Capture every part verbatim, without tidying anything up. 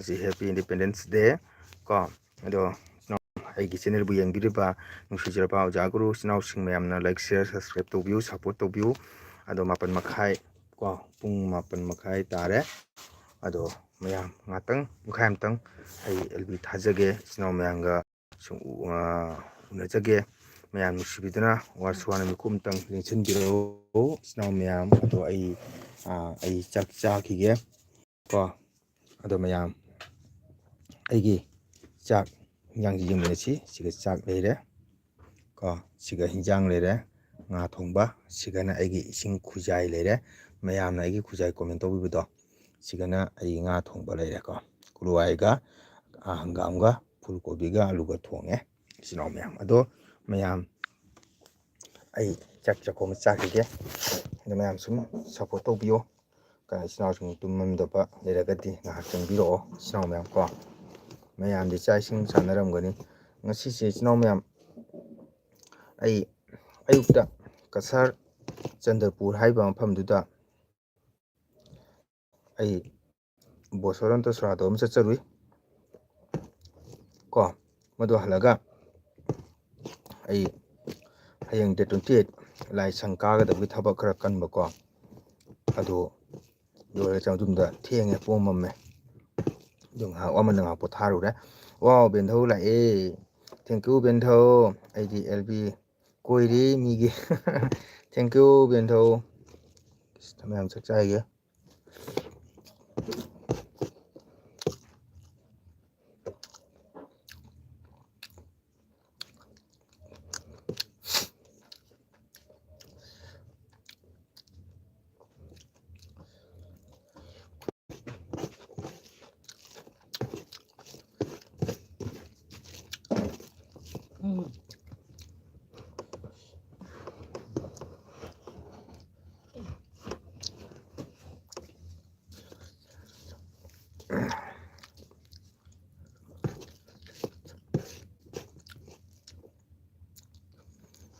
ꯁꯤ Happy Independence Day ꯀꯣ꯫ ꯑꯗꯣ ꯏꯆꯤꯟ ꯏꯅꯥꯎ, ꯑꯩꯒꯤ ꯆꯦꯅꯦꯜꯕꯨ ꯌꯦꯡꯕꯤꯔꯤꯕ ꯅꯨꯡꯁꯤꯖꯔꯕ ꯑꯣꯖꯥ ꯒꯨꯔꯨ ꯏꯆꯤꯟ ꯏꯅꯥꯎꯁꯤꯡ ꯃꯌꯥꯝꯅ like, share, subscribe ꯇꯧꯕꯤꯌꯨ, support ꯇꯧꯕꯤꯌꯨ꯫ ꯑꯗꯣ ꯃꯥꯄꯟ ꯃꯈꯥꯏ ꯀꯣ, ꯄꯨꯡ ꯃꯥꯄꯟ ꯃꯈꯥꯏ ꯇꯥꯔꯦ꯫ ꯑꯗꯣ ꯃꯌꯥꯝ ꯉꯥꯛꯇꯪ, ꯄꯨꯡꯈꯥꯏ ꯑꯃꯇꯪ ꯑꯩ ꯑꯦꯜ ꯕꯤ ꯊꯥꯖꯒꯦ꯫ ꯏꯆꯤꯟ ꯏꯅꯥꯎ ꯃꯌꯥꯝꯒ ꯁꯨꯝ ꯎ-, ꯑ, ꯎꯅꯖꯒꯦ꯫ ꯃꯌꯥꯝ ꯅꯨꯡꯁꯤꯕꯤꯗꯨꯅ ꯋꯥꯔꯁꯨ ꯋꯥꯅ ꯃꯤꯀꯨꯞ ꯑꯃꯇꯪ ꯂꯦꯡꯁꯤꯟꯕꯤꯔꯛꯎ ꯏꯆꯤꯟ ꯏꯅꯥꯎ ꯃꯌꯥꯝ꯫ ꯑꯗꯣ ꯑꯩ, ꯑ, ꯑꯩ ꯆꯥꯛ ꯆꯥꯈꯤꯒꯦ ꯀꯣ꯫ ꯑꯗꯣ ꯃꯌꯥꯝ, ꯑꯩꯒꯤ ꯆꯥꯛ ꯍꯤꯟꯖꯥꯡꯁꯤ ꯌꯦꯡꯃꯤꯟꯅꯁꯤ꯫ ꯁꯤꯒ ꯆꯥꯛ ꯂꯩꯔꯦ ꯀꯣ, ꯁꯤꯒ ꯍꯤꯟꯖꯥꯡ ꯂꯩꯔꯦ, ꯉꯥ ꯊꯣꯡꯕ, ꯁꯤꯒꯅ ꯑꯩꯒꯤ ꯏꯁꯤꯡ ꯈꯨꯖꯥꯏ ꯂꯩꯔꯦ꯫ ꯃꯌꯥꯝꯅ ꯑꯩꯒꯤ ꯈꯨꯖꯥꯏ comment ꯇꯧꯕꯤꯕꯗꯣ, ꯁꯤꯒꯅ ꯑꯩ ꯉꯥ ꯊꯣꯡꯕ ꯂꯩꯔꯦꯀꯣ꯫ ꯀꯣꯂꯨ ꯍꯋꯥꯏꯒ, ꯑ, ꯍꯪꯒꯥꯝꯒ, ꯐꯨꯜ ꯀꯣꯕꯤꯒ ꯑꯂꯨꯒ ꯊꯣꯡꯉꯦ ꯏꯆꯤꯟ ꯏꯅꯥꯎ ꯃꯌꯥꯝ꯫ ꯑꯗꯣ ꯃꯌꯥꯝ, ꯑꯩ ꯆꯥꯛ ꯆꯥꯛꯈꯣꯝ ꯆꯥꯈꯤꯒꯦ꯫ ꯑꯗꯣ ꯃꯌꯥꯝ ꯁꯨꯝ support ꯇꯧꯕꯤꯌꯣ꯫ ꯀꯅꯥ ꯏꯆꯤꯟ ꯏꯅꯥꯎꯁꯤꯡ ꯇꯨꯝꯃꯝꯗꯕ ꯂꯩꯔꯒꯗꯤ ꯉꯥꯏꯍꯥꯛ ꯆꯪꯕꯤꯔꯛꯑꯣ ꯏꯆꯤꯟ ꯏꯅꯥꯎ ꯃꯌꯥꯝ ꯀꯣ꯫ ꯃꯌꯥꯝꯗꯤ ꯆꯥꯛ ꯏꯁꯤꯡ ꯆꯥꯅꯔꯝꯒꯅꯤ꯫ ꯉꯁꯤꯁꯦ ꯏꯆꯤꯟ ꯏꯅꯥꯎ ꯃꯌꯥꯝ, ꯑꯩ ꯑꯌꯨꯛꯇ ꯀꯁꯥꯔ ꯆꯟꯗ꯭ꯔꯄꯨꯔ ꯍꯥꯏꯕ ꯃꯐꯝꯗꯨꯗ ꯑꯩ ꯕꯣꯁꯣꯔꯟꯇ ꯁꯣꯔꯥꯗꯣ ꯑꯃ ꯆꯠꯆꯔꯨꯏ ꯀꯣ꯫ ꯃꯗꯨ ꯍꯜꯂꯒ ꯑꯩ ꯍꯌꯦꯡ date twenty eight ꯂꯥꯏꯁꯪ ꯀꯥꯒꯗꯕꯒꯤ ꯊꯕꯛ ꯈꯔ ꯀꯟꯕꯀꯣ꯫ ꯑꯗꯨ ꯂꯣꯏꯔ ꯆꯪ-, ꯑꯗꯨꯝꯗ ꯊꯦꯡꯉꯦ, ꯄꯨꯡ ꯃꯝꯃꯦ꯫ ꯑꯗꯨ ꯉꯥꯏꯍꯥꯛ ꯋꯥꯃꯟꯗ ꯉꯥꯏꯍꯥꯛ ꯄꯣꯊꯥꯔꯨꯔꯦ꯫ ꯋꯥꯎ, ꯕꯦꯟꯙꯧ ꯂꯥꯛꯑꯦ꯫ Thank you, ꯕꯦꯟꯙꯧ꯫ ꯑꯩꯗꯤ ꯑꯦꯜ ꯕꯤ ꯀꯣꯏꯔꯤ ꯃꯤꯒꯤ꯫ Thank you, ꯕꯦꯟꯙꯧ꯫ ꯃꯌꯥꯝ ꯆꯥꯛ ꯆꯥꯏꯒꯦ꯫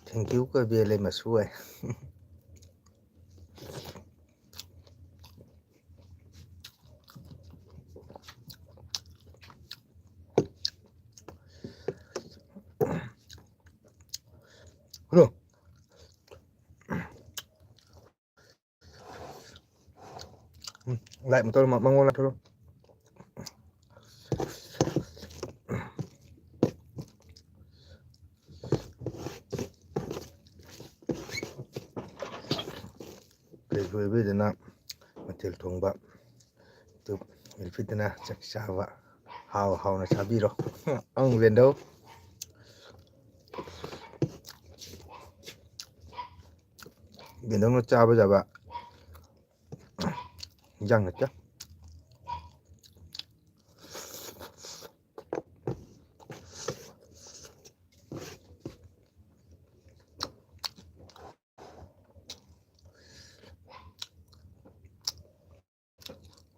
Thank you ꯀꯣ ꯏꯕꯦ ꯂꯩꯃꯁꯨ ꯍꯣꯏ꯫ ꯍꯨꯔꯣ꯫ ꯎꯝ, light ꯃꯨꯊꯠꯂꯣ, ꯃ-, ꯃꯉꯣꯟ ꯂꯥꯊꯣꯛꯂꯣ꯫ ꯑꯩꯈꯣꯏ ꯏꯕꯦꯟꯗꯨꯅ ꯃꯊꯦꯜ ꯊꯣꯡꯕ, ꯑꯗꯨ ꯏꯜꯐꯤꯠꯇꯅ ꯆꯥꯛ ꯆꯥꯕ꯫ ꯍꯥꯎ ꯍꯥꯎꯅ ꯆꯥꯕꯤꯔꯣ꯫ ꯑꯪ, ꯕꯦꯟꯗꯧ꯫ ꯕꯦꯟꯗꯧꯅ ꯆꯥꯕ ꯌꯥꯕ ꯏꯟꯖꯥꯡ ꯅꯠꯇꯦ꯫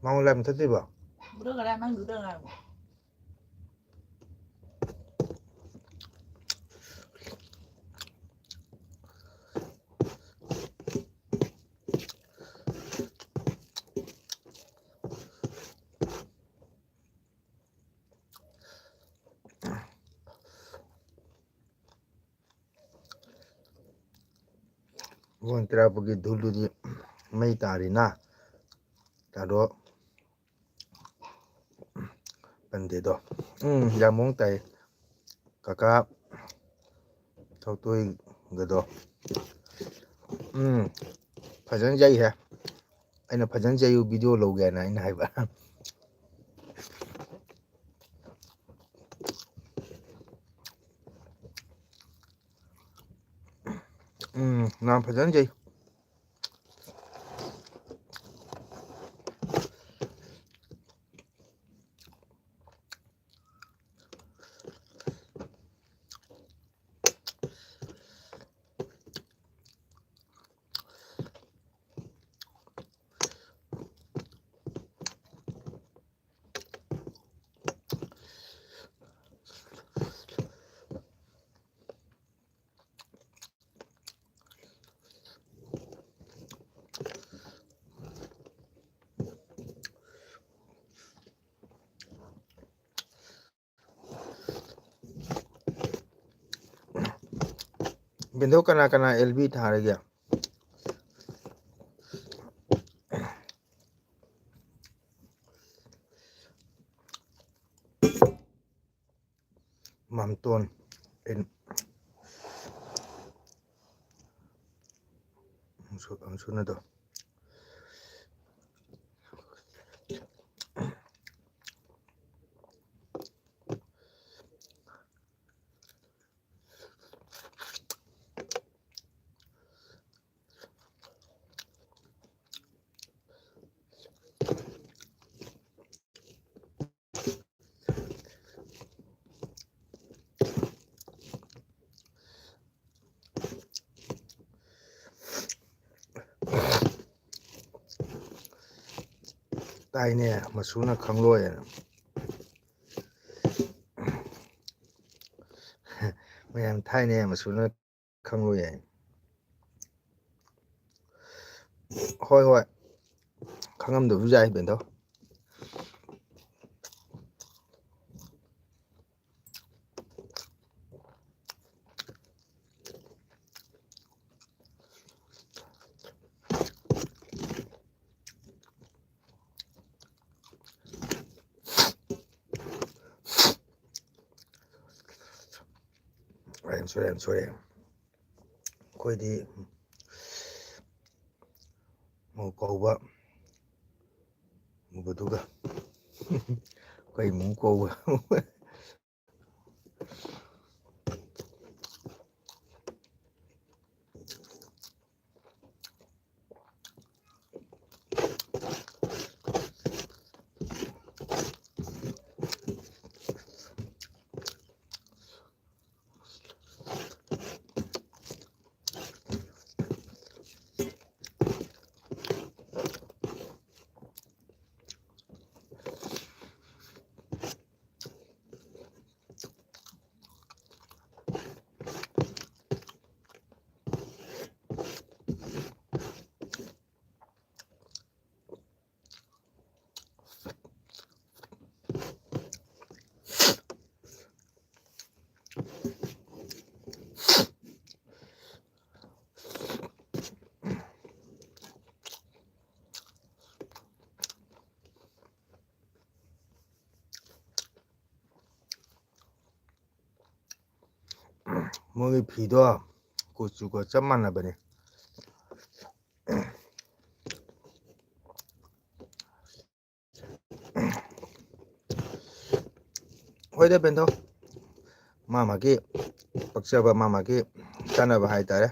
ꯃꯉꯣꯟ ꯂꯥꯏ ꯃꯨꯊꯠꯇ꯭ꯔꯤꯕꯣ? ꯃꯨꯊꯠꯈꯔꯦ, ꯅꯪ ꯃꯨꯊꯠꯈꯔꯦ꯫ ꯏꯕꯨꯡ ꯇꯔꯥꯄꯨꯒꯤ ꯙꯨꯜꯗꯨꯗꯤ ꯃꯩ ꯇꯥꯔꯤꯅ꯫ ꯇꯥꯗꯣ ꯄꯟꯗꯦꯗꯣ꯫ ꯎꯝ, ꯌꯥꯝ ꯃꯑꯣꯡ ꯇꯥꯏ꯫ ꯀꯀꯥ ꯊꯧꯇꯣꯏꯒꯗꯣ꯫ ꯎꯝ, ꯐꯖꯅ ꯌꯩꯍꯦ꯫ ꯑꯩꯅ ꯐꯖꯅ ꯌꯩꯌꯨ, video ꯂꯧꯒꯦꯅ ꯑꯩꯅ ꯍꯥꯏꯕ꯫ ꯎꯝ, ꯅꯍꯥꯟ ꯐꯖꯅ ꯌꯩ꯫ ꯕꯦꯟꯗꯣ, ꯀꯅꯥ ꯀꯅꯥ ꯑꯦꯜ ꯕꯤ ꯊꯥꯔꯒꯦ? ꯃꯥꯝꯇꯣꯟ, ꯑꯩꯅ ꯑꯃꯁꯨ-, ꯑꯃꯁꯨꯅꯗꯣ꯫ ꯇꯥꯏꯅꯦ, ꯃꯁꯨꯅ ꯈꯪꯂꯣꯏꯅ꯫ ꯃꯌꯥꯝ ꯊꯥꯏꯅꯦ, ꯃꯁꯨꯅ ꯈꯪꯂꯣꯏ ꯍꯥꯏ꯫ ꯍꯣꯏ, ꯍꯣꯏ, ꯈꯪꯉꯝꯗꯕꯁꯨ ꯌꯥꯏ, ꯕꯦꯟꯗꯣ꯫ I am sorry, I am sorry. ꯑꯩꯈꯣꯏꯗꯤ ꯃꯧ ꯀꯧꯕ ꯎꯕꯗꯨꯒ ꯑꯩꯈꯣꯏ ꯏꯃꯨꯡ ꯀꯧꯕ꯫ ꯃꯣꯏꯒꯤ ꯐꯤꯗꯣ ꯀꯨꯆꯨꯒ ꯆꯞ ꯃꯥꯟꯅꯕꯅꯤ꯫ ꯍꯣꯏꯗ ꯕꯦꯟꯊꯧ, ꯃꯥ ꯃꯥꯒꯤ ꯄꯛꯆꯕ, ꯃꯥ ꯃꯥꯒꯤ ꯆꯥꯅꯕ ꯍꯥꯏꯇꯥꯔꯦ꯫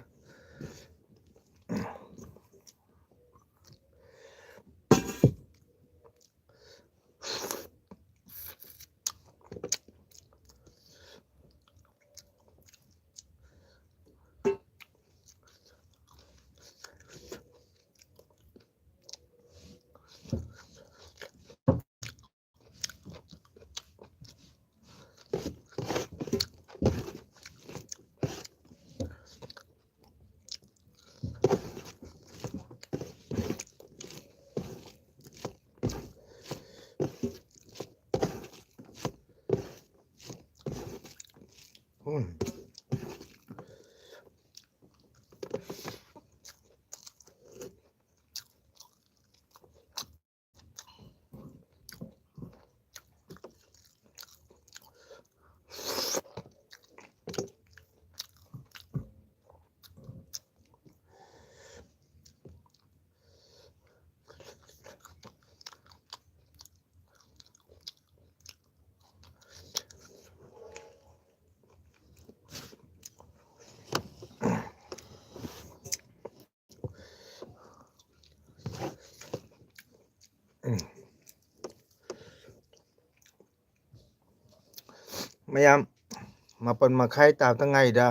ꯎꯝ꯫ ꯃꯌꯥꯝ, ꯃꯥꯄꯟ ꯃꯈꯥꯏ ꯇꯥꯕꯇ ꯉꯥꯏꯔꯤꯗ꯫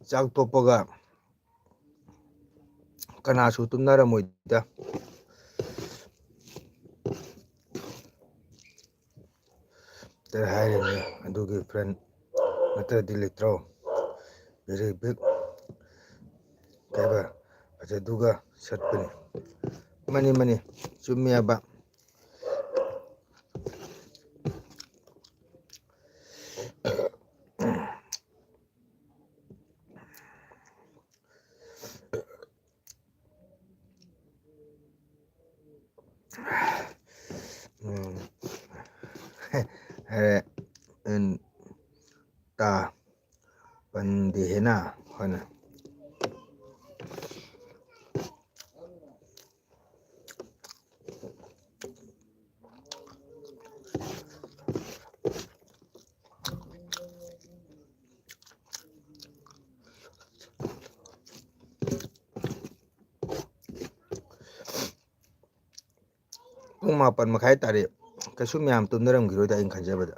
ꯆꯥꯛ ꯇꯣꯛꯄꯒ ꯀꯅꯥꯁꯨ ꯇꯨꯝꯅꯔꯝꯃꯣꯏꯗ꯫ ꯇꯔ ꯍꯥꯏꯔꯤꯕꯅꯤ ꯑꯗꯨꯒꯤ friend ꯅꯠꯇ꯭ꯔꯗꯤ ꯂꯩꯇ꯭ꯔꯣ? Very big ꯀꯩꯕ ꯐꯖꯗꯨꯒ ꯁꯠꯄꯅꯤ꯫ Money, money, ꯆꯨꯝꯃꯦꯕ꯫ ꯎꯝ꯫ ꯍꯦ, ꯎꯝ, ꯇꯥ꯫ ꯅ ꯍꯣꯏꯅꯦ꯫ ꯄꯨꯡ ꯃꯥꯄꯟ ꯃꯈꯥꯏ ꯇꯥꯔꯦ꯫ ꯀꯩꯁꯨ ꯃꯌꯥꯝ ꯇꯨꯝꯅꯔꯝꯈꯤꯔꯣꯏꯗ, ꯑꯩꯅ ꯈꯟꯖꯕꯗ꯫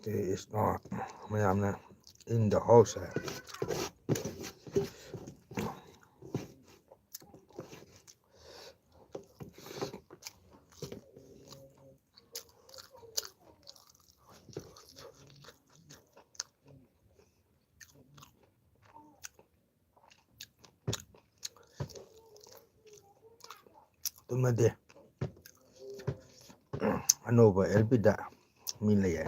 There is no ꯃꯌꯥꯝꯅ in the house ꯍꯥꯏ꯫ ꯇꯨꯝꯅꯗꯦ꯫ ꯑꯅꯧꯕ ꯑꯦꯜ ꯄꯤꯗ ꯃꯤ ꯂꯩꯌꯦ꯫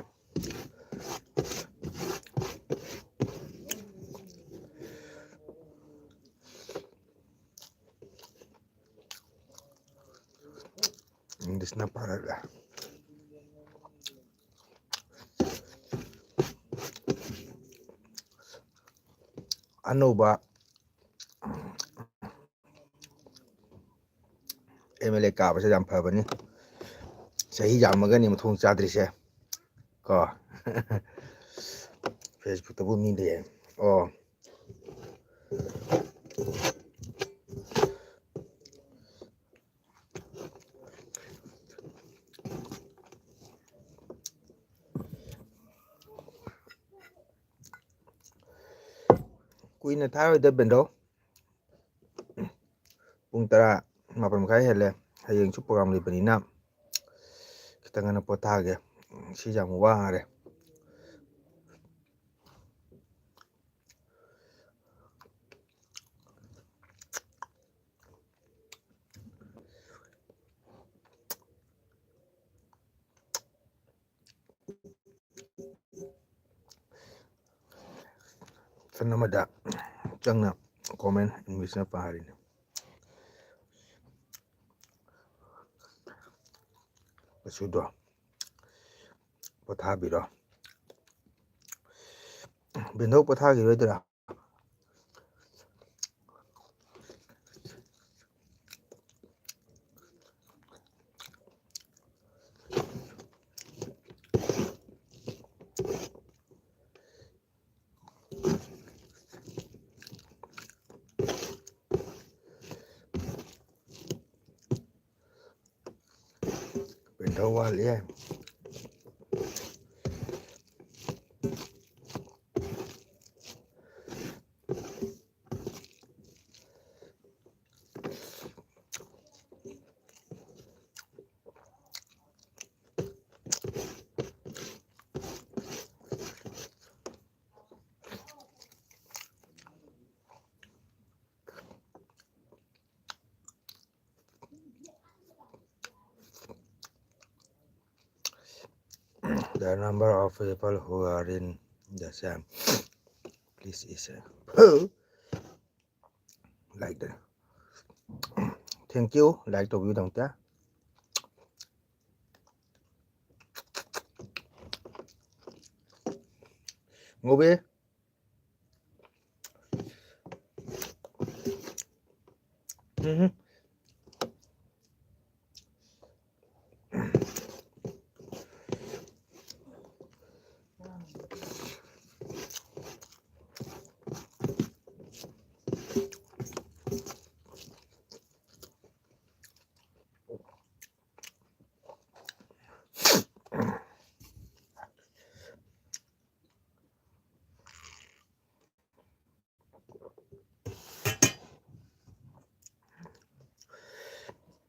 ꯏꯪꯂꯤꯁꯅ ꯄꯥꯔꯛꯂꯦ꯫ ꯑꯅꯧꯕ ꯑꯦꯝ ꯑꯦꯜ ꯑꯦ ꯀꯥꯕꯁꯦ ꯌꯥꯝ ꯐꯕꯅꯤ꯫ ꯆꯍꯤ ꯌꯥꯝꯃꯒꯅꯤ ꯃꯊꯣꯡ ꯆꯥꯗ꯭ꯔꯤꯁꯦ ꯀꯣ꯫ ꯐꯦꯁꯕꯨꯛꯇꯕꯨ ꯃꯤ ꯂꯩꯌꯦ꯫ ꯑꯣ꯫ ꯀꯨꯏꯅ ꯊꯥꯔꯣꯏꯗ ꯕꯦꯟꯗꯣ꯫ ꯄꯨꯡ ꯇꯔꯥ, ꯃꯥꯄꯟ ꯃꯈꯥꯏ ꯍꯦꯜꯂꯦ꯫ ꯍꯌꯦꯡꯁꯨ ꯄ꯭ꯔꯣꯒ꯭ꯔꯥꯝ ꯂꯩꯕꯅꯤꯅ ꯈꯤꯇꯪ ꯉꯟꯅ ꯄꯣꯊꯥꯒꯦ꯫ ꯁꯤ ꯌꯥꯝ ꯋꯥꯔꯦ꯫ ꯁꯟ ꯑꯃꯗ ꯆꯪꯅ comment English ꯅ ꯄꯥꯔꯤꯅꯤ꯫ ꯃꯆꯨꯗꯣ ꯄꯣꯊꯥꯕꯤꯔꯣ꯫ ꯕꯦꯟꯗꯧ ꯄꯣꯊꯥꯈꯤꯔꯣꯏꯗ꯭ꯔꯥ? ꯄꯦꯟꯊꯧ ꯋꯥꯠꯂꯤ꯫ The number of people who are in the same place is, uh, like that. Thank you, like ꯇꯧꯕꯤꯕꯒꯤꯗꯃꯛꯇ꯫ ꯉꯧꯕꯤ꯫ Um.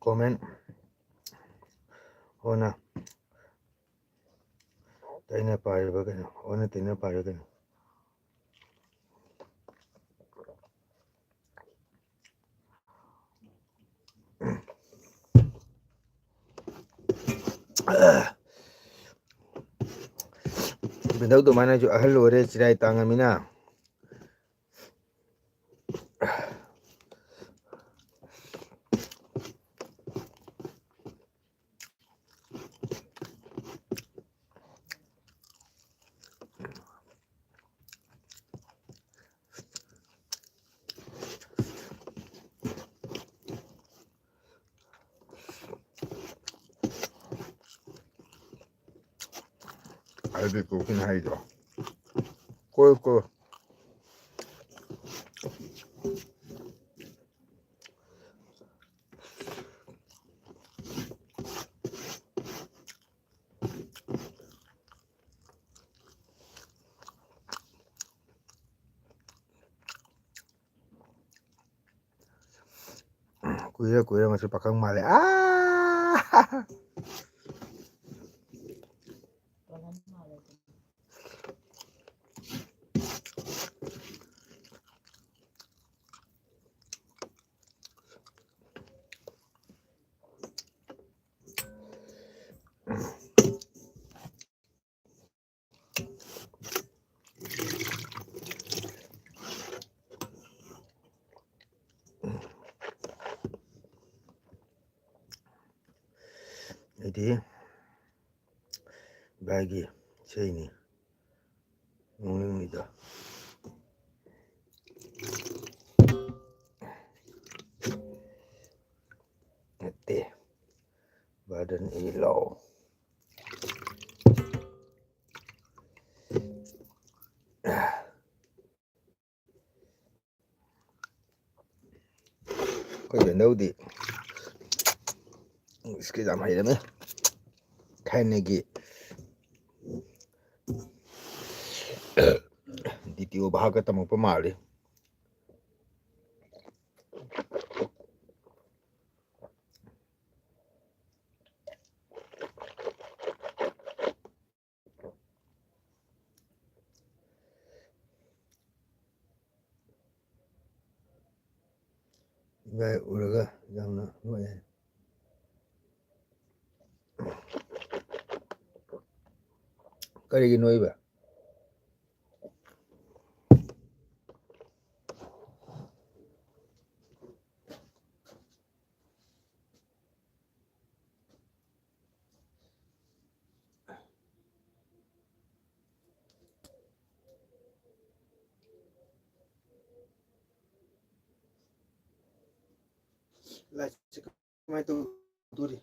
Comment ꯑꯣꯟꯅ ꯇꯩꯅ ꯄꯥꯏꯔꯤꯕ ꯀꯩꯅꯣ? ꯑꯣꯟꯅ ꯇꯩꯅ ꯄꯥꯏꯔꯤꯕ ꯀꯩꯅꯣ? ꯕꯦꯟꯗꯧ ꯑꯗꯨꯃꯥꯏꯅꯁꯨ ꯑꯍꯜ ꯑꯣꯏꯔꯦ, ꯆꯤꯔꯥꯏ ꯇꯥꯡꯉꯃꯤꯅ꯫ ꯑꯗꯨꯗꯤ ꯀꯣꯐꯤꯅ ꯍꯥꯏꯗꯣ꯫ ꯀꯣꯏ ꯀꯣꯏ꯫ ꯀꯨꯏꯔꯦ, ꯀꯨꯏꯔꯦ, ꯃꯁꯤ ꯄꯥꯈꯪ ꯃꯥꯜꯂꯦ꯫ ꯑꯥ! ꯑꯩꯗꯤ ꯏꯕꯥꯏꯒꯤ ꯏꯁꯩꯅꯤ ꯅꯣꯛꯅꯤꯡꯉꯤꯗꯣ꯫ ꯅꯠꯇꯦ, ꯕꯥꯔꯗꯟ ꯏ ꯂꯥꯎ꯫ ꯑꯩꯈꯣꯏ ꯕꯦꯟꯗꯧꯗꯤ ꯏꯪꯂꯤꯁꯀ ꯌꯥꯝ ꯍꯩꯔꯝꯃꯦ꯫ ꯊꯥꯏꯅꯒꯤ ꯗꯤ ꯇꯤ ꯑꯣ ꯚꯥꯒ ꯇꯝꯃꯛꯄ ꯃꯥꯜꯂꯤ꯫ ꯏꯕꯥꯏ ꯎꯔꯒ ꯌꯥꯝꯅ ꯅꯣꯛꯑꯦ꯫ ꯀꯔꯤꯒꯤ ꯅꯣꯛꯏꯕ? ꯂꯥꯏꯠꯁꯦ ꯀꯃꯥꯏꯅ ꯇꯧꯗꯣꯔꯤ?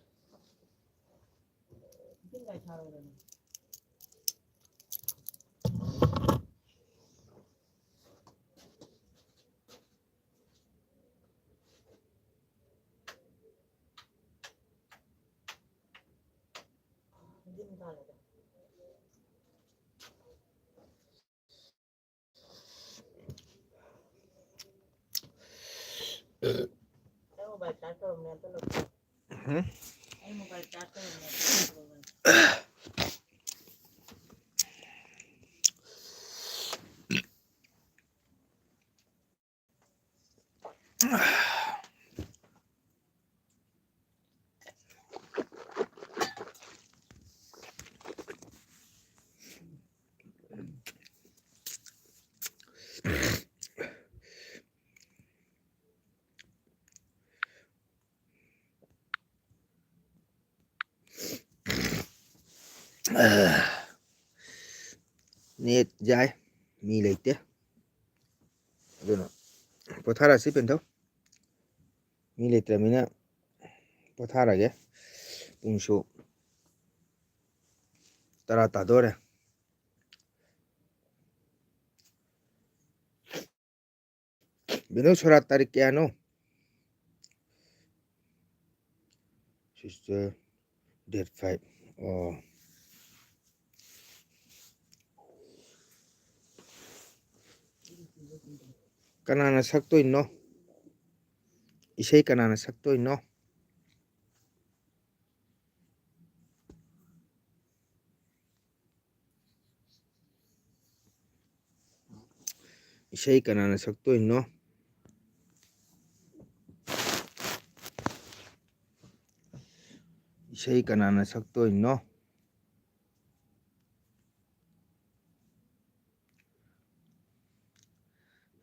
ꯅꯦꯠ ꯌꯥꯏ, ꯃꯤ ꯂꯩꯇꯦ꯫ ꯑꯗꯨꯅ ꯄꯣꯊꯥꯔꯁꯤ ꯄꯦꯟꯊꯧ꯫ ꯃꯤ ꯂꯩꯇ꯭ꯔꯕꯅꯤꯅ ꯄꯣꯊꯥꯔꯒꯦ꯫ ꯄꯨꯡꯁꯨ ꯇꯔꯥ ꯇꯥꯗꯣꯔꯦ꯫ ꯕꯤꯅꯣ, ꯁꯣꯔꯥꯠ ꯇꯥꯔꯤꯛ ꯀꯌꯥꯅꯣ? Sister, date five꯫ ꯑꯣ꯫ ꯀꯅꯥꯅ ꯁꯛꯇꯣꯏꯅꯣ? ꯏꯁꯩ ꯀꯅꯥꯅ ꯁꯛꯇꯣꯏꯅꯣ? ꯏꯁꯩ ꯀꯅꯥꯅ ꯁꯛꯇꯣꯏꯅꯣ? ꯏꯁꯩ ꯀꯅꯥꯅ ꯁꯛꯇꯣꯏꯅꯣ?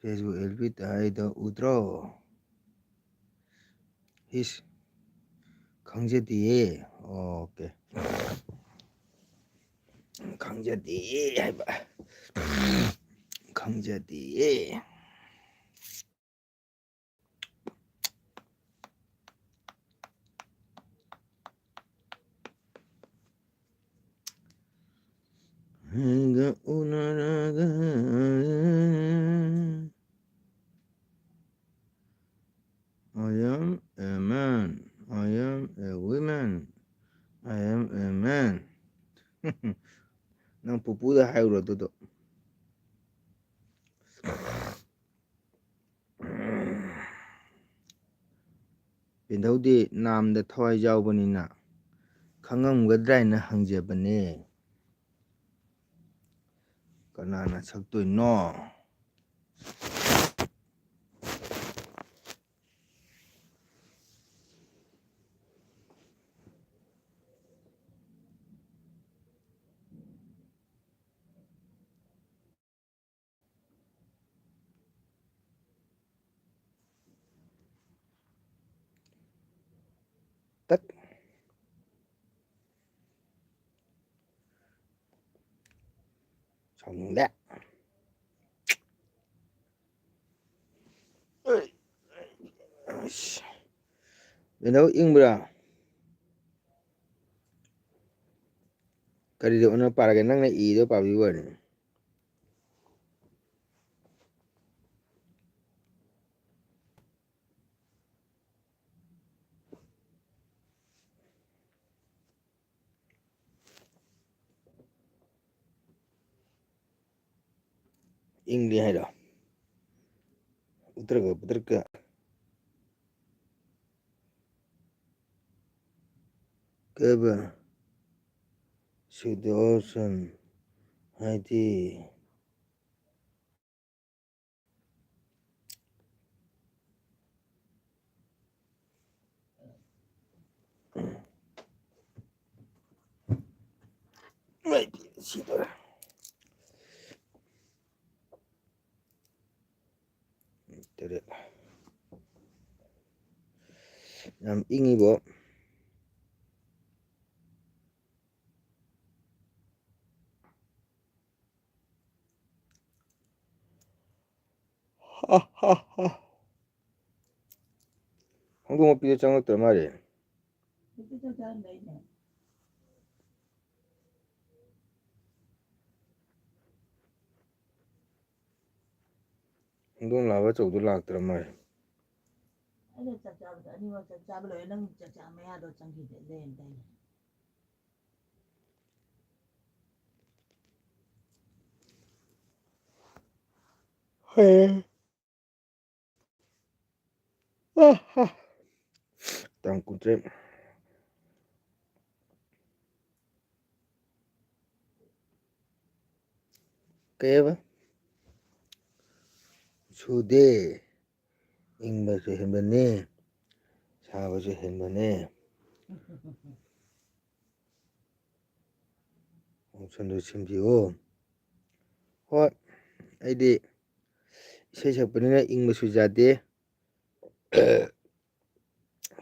Facebook ꯑꯦꯜ ꯕꯤ ꯇꯥꯏꯗꯣ ꯎꯗ꯭ꯔꯣ? ꯏꯁ, ꯈꯪꯖꯗꯤꯌꯦ꯫ ꯑꯣꯀꯦ꯫ ꯈꯪꯖꯗꯤꯌꯦ ꯍꯥꯏꯕ꯫ ꯈꯪꯖꯗꯤꯌꯦ꯫ ꯑꯩꯒ ꯎꯅꯔꯒ I am a man. I am a woman. I am a man. ꯄꯨꯄꯨꯗ ꯍꯥꯏꯔꯨꯔꯣ ꯑꯗꯨꯗꯣ꯫ ꯄꯦꯟꯙꯧꯗꯤ ꯅꯥꯝꯗ ꯊꯋꯥꯏ ꯌꯥꯎꯕꯅꯤꯅ ꯈꯪꯉꯝꯒꯗ꯭ꯔꯥ ꯍꯥꯏꯅ ꯍꯪꯖꯕꯅꯦ꯫ ꯀꯅꯥꯅ ꯁꯛꯇꯣꯏꯅꯣ? ꯇꯠ꯫ ꯁꯥꯎꯅꯤꯡꯗꯦ꯫ ꯑꯩꯁ꯫ ꯀꯩꯅꯣ ꯏꯪꯕ꯭ꯔꯥ? ꯀꯔꯤꯗ ꯑꯣꯟꯅ ꯄꯥꯔꯒꯦ? ꯅꯪꯅ ꯏꯗꯣ ꯄꯥꯕꯤꯕ ꯑꯣꯏꯔꯦ꯫ ꯏꯪꯂꯤ ꯍꯥꯏꯔꯣ? ꯎꯇ꯭ꯔꯒ ꯄꯨꯇ꯭ꯔꯒ ꯀꯩꯕ? ꯁꯨꯗꯣꯁꯟ ꯍꯥꯏꯗꯤ ꯁꯤꯗꯣꯔꯦ꯫ ꯇꯔꯦꯠ꯫ ꯌꯥꯝ ꯏꯪꯉꯤꯕꯣ꯫ ꯍꯥ, ꯍꯥ, ꯍꯥ꯫ ꯍꯧꯗꯣꯡ ꯃꯄꯤꯗꯣ ꯆꯪꯉꯛꯇ꯭ꯔ ꯃꯥꯜꯂꯦ꯫ ꯍꯧꯗꯣꯡ ꯂꯥꯕ ꯑꯆꯧꯕꯗꯣ ꯂꯥꯛꯇ꯭ꯔ ꯃꯥꯜꯂꯦ꯫ ꯑꯩꯅ ꯆꯥꯛ ꯆꯥꯕꯗ ꯑꯅꯤꯃꯛ ꯆꯥꯛ ꯆꯥꯕ ꯂꯣꯏꯔꯦ꯫ ꯅꯪ ꯆꯥꯛ ꯆꯥ ꯃꯌꯥꯗꯣ ꯆꯪꯈꯤꯗꯦ ꯂꯩꯔꯝꯗꯥꯏꯅꯦ꯫ ꯍꯣꯏ꯫ ꯑ, ꯍ꯫ ꯇꯥꯡ ꯀꯨꯟꯇꯔꯦꯠ꯫ ꯀꯩꯕ? ꯁꯨꯗꯦ꯫ ꯏꯪꯕꯁꯨ ꯍꯦꯟꯕꯅꯦ, ꯁꯥꯕꯁꯨ ꯍꯦꯟꯕꯅꯦ꯫ ꯑꯣꯞꯁꯟꯗꯨ ꯁꯦꯝꯕꯤꯌꯨ꯫ ꯍꯣꯏ, ꯑꯩꯗꯤ ꯏꯁꯩ ꯁꯛꯄꯅꯤꯅ ꯏꯪꯕꯁꯨ ꯌꯥꯗꯦ,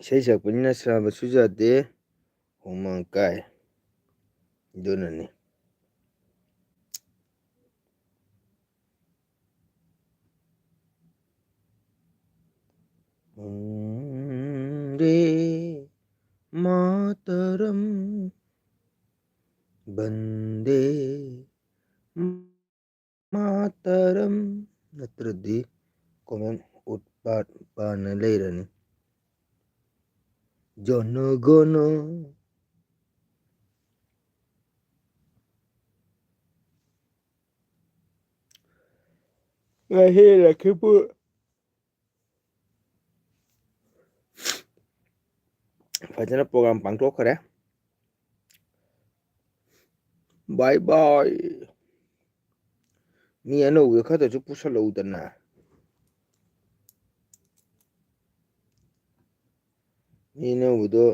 ꯏꯁꯩ ꯁꯛꯄꯅꯤꯅ ꯁꯥꯕꯁꯨ ꯌꯥꯗꯦ, ꯍꯨꯃꯥꯡ ꯀꯥꯏ꯫ ꯑꯗꯨꯅꯅꯤ꯫ ꯕꯟꯗꯦ ꯃꯥꯇꯔꯝ, ꯕꯟꯗꯦ ꯃꯥꯇꯔꯝ꯫ ꯅꯠꯇ꯭ꯔꯗꯤ ꯀꯣꯃꯦꯟ ꯎꯠ ꯄꯥꯠ ꯄꯥꯅ ꯂꯩꯔꯅꯤ꯫ ꯖꯅꯒꯅ꯫ ꯉꯁꯤ ꯂꯛꯈꯤꯄꯨꯔ ꯐꯖꯅ ꯄ꯭ꯔꯣꯒ꯭ꯔꯥꯝ ꯄꯥꯡꯊꯣꯛꯈ꯭ꯔꯦ꯫ ꯕꯥꯏ ꯕꯥꯏ꯫ ꯃꯤ ꯑꯅꯧꯕ ꯈꯔꯗꯁꯨ ꯄꯨꯁꯜꯂꯛꯎꯗꯅ꯫ ꯃꯤ ꯑꯅꯧꯕꯗꯣ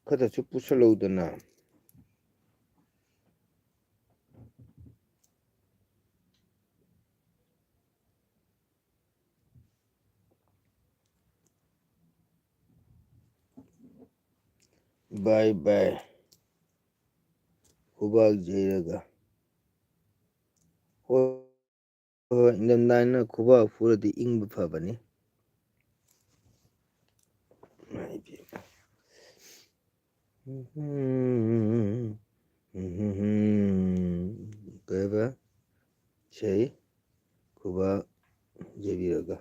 ꯈꯔꯗꯁꯨ ꯄꯨꯁꯜꯂꯛꯎꯗꯅ꯫ ꯕꯥꯏ ꯕꯥꯏ꯫ ꯈꯨꯕꯥꯛ ꯌꯩꯔꯒ꯫ ꯍꯣꯏ, ꯍꯣꯏ, ꯏꯪꯊꯝꯊꯥꯅ ꯈꯨꯕꯥꯛ ꯐꯨꯔꯗꯤ ꯏꯪꯕ ꯐꯕꯅꯤ꯫ ꯀꯩꯕ? ꯏꯁꯩ ꯈꯨꯕꯥꯛ ꯌꯩꯕꯤꯔꯒ꯫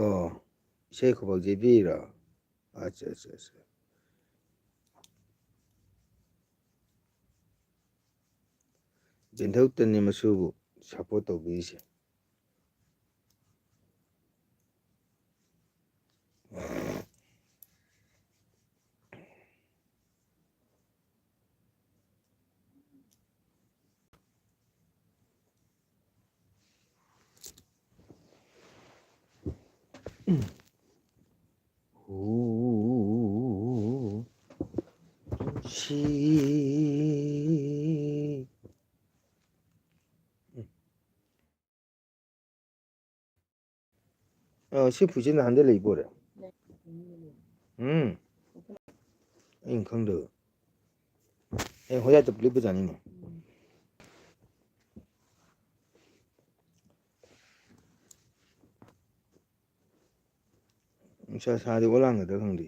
ꯑꯣ, ꯏꯁꯩ ꯈꯨꯕꯥꯛ ꯌꯩꯕꯤꯔꯣ? ꯑꯠꯆꯥ, ꯑꯠꯆꯥ, ꯑꯠꯆꯥ꯫ ꯆꯦꯟꯊꯣꯛꯇꯅꯤ ꯃꯁꯨꯕꯨ꯫ ꯁꯞꯄꯣꯔꯠ ꯇꯧꯕꯤꯔꯤꯁꯦ꯫ ꯍꯨ, ꯅꯨꯡꯁꯤ꯫ ꯑ, ꯁꯤ ꯐꯨꯔꯤꯠꯁꯦ ꯅꯍꯥꯟꯗꯩ ꯂꯩꯕ ꯑꯣꯏꯔꯦ꯫ ꯎꯝ꯫ ꯑꯩꯅ ꯈꯪꯗꯕ꯫ ꯑꯦ, ꯍꯣꯌꯥꯠꯇ ꯂꯤꯠꯄꯖꯥꯠꯅꯤꯅꯦ꯫ ꯅꯨꯡꯁꯥ ꯁꯥꯔꯗꯤ ꯑꯣꯂꯥꯡꯒꯗ꯭ꯔꯥ ꯈꯪꯗꯦ꯫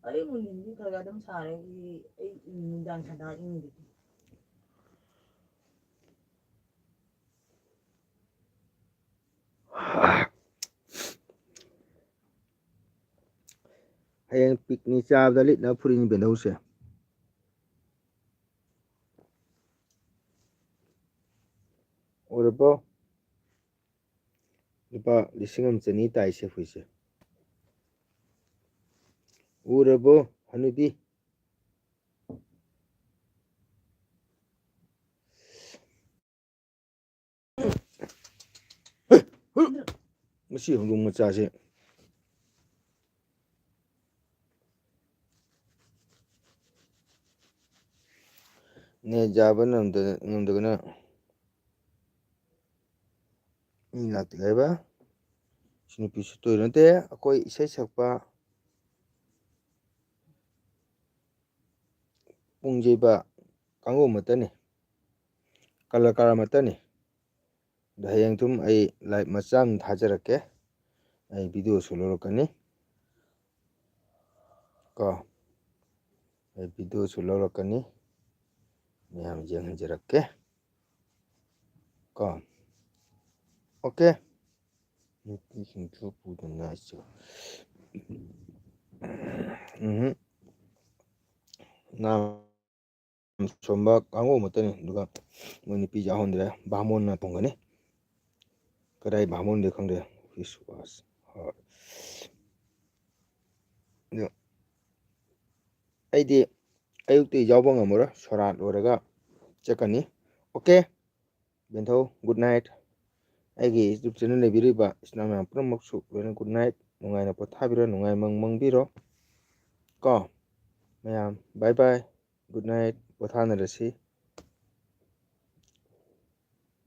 ꯑꯌꯨꯛ ꯅꯨꯡꯊꯤꯟꯗꯤ ꯈꯔ ꯈꯔ ꯑꯗꯨꯝ ꯁꯥꯔꯦ꯫ ꯑꯩ, ꯑꯩ ꯅꯨꯡꯗꯥꯡ ꯁꯥꯟꯅ ꯏꯪꯉꯤꯗꯨꯗꯤ꯫ ꯍꯌꯦꯡ ꯄꯤꯛꯅꯤꯛ ꯆꯥꯕꯗ ꯂꯤꯠꯅꯕ ꯐꯨꯔꯤꯠꯅꯤ ꯕꯦꯟꯗꯧꯁꯦ꯫ ꯎꯔꯕꯣ? ꯂꯨꯄꯥ ꯂꯤꯁꯤꯡ ꯑꯃ ꯆꯅꯤ ꯇꯥꯏꯁꯦ ꯐꯨꯔꯤꯠꯁꯦ꯫ ꯎꯔꯕꯣ, ꯍꯅꯨꯕꯤ? ꯃꯁꯤ ꯍꯧꯗꯣꯡ ꯃꯆꯥꯁꯦ꯫ ꯅꯦꯠ ꯌꯥꯕ ꯉꯝꯗ-, ꯉꯝꯗꯗꯅ ꯃꯤ ꯂꯥꯛꯇꯦ ꯍꯥꯏꯕ꯫ ꯁꯤ ꯅꯨꯄꯤꯁꯨ ꯇꯣꯏ ꯅꯠꯇꯦ, ꯑꯩꯈꯣꯏ ꯏꯁꯩ ꯁꯛꯄ ꯄꯨꯡꯖꯩꯕ ꯀꯥꯡꯕꯨ ꯑꯃꯠꯇꯅꯤ, ꯀꯂꯥꯀꯥꯔ ꯑꯃꯠꯇꯅꯤ꯫ ꯑꯗꯣ ꯍꯌꯦꯡ ꯊꯨꯝ ꯑꯩ ꯂꯥꯏꯚ ꯃꯆꯥ ꯑꯃ ꯊꯥꯖꯔꯛꯀꯦ꯫ ꯑꯩ ꯚꯤꯗꯤꯑꯣꯁꯨ ꯂꯧꯔꯛꯀꯅꯤ ꯀꯣ꯫ ꯑꯩ ꯚꯤꯗꯤꯑꯣꯁꯨ ꯂꯧꯔꯛꯀꯅꯤ, ꯃꯌꯥꯝ ꯌꯦꯡꯍꯟꯖꯔꯛꯀꯦ ꯀꯣ꯫ ꯑꯣꯀꯦ꯫ ꯅꯨꯄꯤꯁꯤꯡꯁꯨ ꯄꯨꯗꯅ ꯑꯩꯁꯨ꯫ ꯎꯝ꯫ ꯅꯥ- ꯁꯣꯟꯕ ꯀꯥꯡꯕꯨ ꯑꯃꯠꯇꯅꯤ꯫ ꯑꯗꯨꯒ ꯃꯣꯏ ꯅꯨꯄꯤ ꯌꯥꯎꯍꯟꯗ꯭ꯔꯦ, ꯕꯥꯃꯣꯟꯅ ꯊꯣꯡꯒꯅꯤ꯫ ꯀꯗꯥꯏ ꯕꯥꯃꯣꯟꯗꯤ ꯈꯪꯗꯦ꯫ This was hard. ꯑꯗꯣ ꯑꯩꯗꯤ ꯑꯌꯨꯛꯇꯤ ꯌꯥꯎꯕ ꯉꯝꯃꯔꯣꯏ, ꯁꯣꯔꯥꯠ ꯂꯣꯏꯔꯒ ꯆꯠꯀꯅꯤ꯫ ꯑꯣꯀꯦ, ꯕꯦꯟꯊꯧ, good night꯫ ꯑꯩꯒꯤ YouTube channel ꯂꯩꯕꯤꯔꯤꯕ ꯏꯆꯤꯟ ꯏꯅꯥꯎ ꯃꯌꯥꯝ ꯄꯨꯝꯅꯃꯛꯁꯨ ꯂꯣꯏꯅ good night, ꯅꯨꯡꯉꯥꯏꯅ ꯄꯣꯊꯥꯕꯤꯔꯣ, ꯅꯨꯡꯉꯥꯏ ꯃꯪ ꯃꯪꯕꯤꯔꯣ ꯀꯣ ꯃꯌꯥꯝ꯫ Bye bye, good night, ꯄꯣꯊꯥꯅꯔꯁꯤ꯫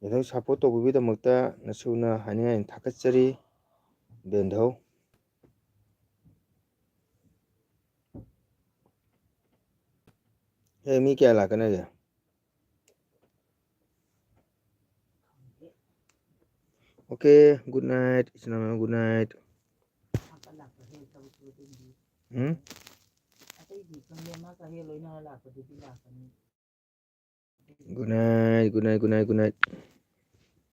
ꯕꯦꯟꯊꯧ, support ꯇꯧꯕꯤꯕꯒꯤꯗꯃꯛꯇ ꯅꯁꯨꯅ ꯍꯥꯏꯅꯤꯡꯉꯥꯏ ꯊꯥꯒꯠꯆꯔꯤ꯫ ꯕꯦꯟꯊꯧ꯫ ꯍꯦ, ꯃꯤ ꯀꯌꯥ ꯂꯥꯛꯀꯅꯒꯦ? Okay, good night, ꯏꯆꯤꯟ ꯏꯅꯥꯎ, good night. ꯎꯝ? Good night, good night, good night, good night.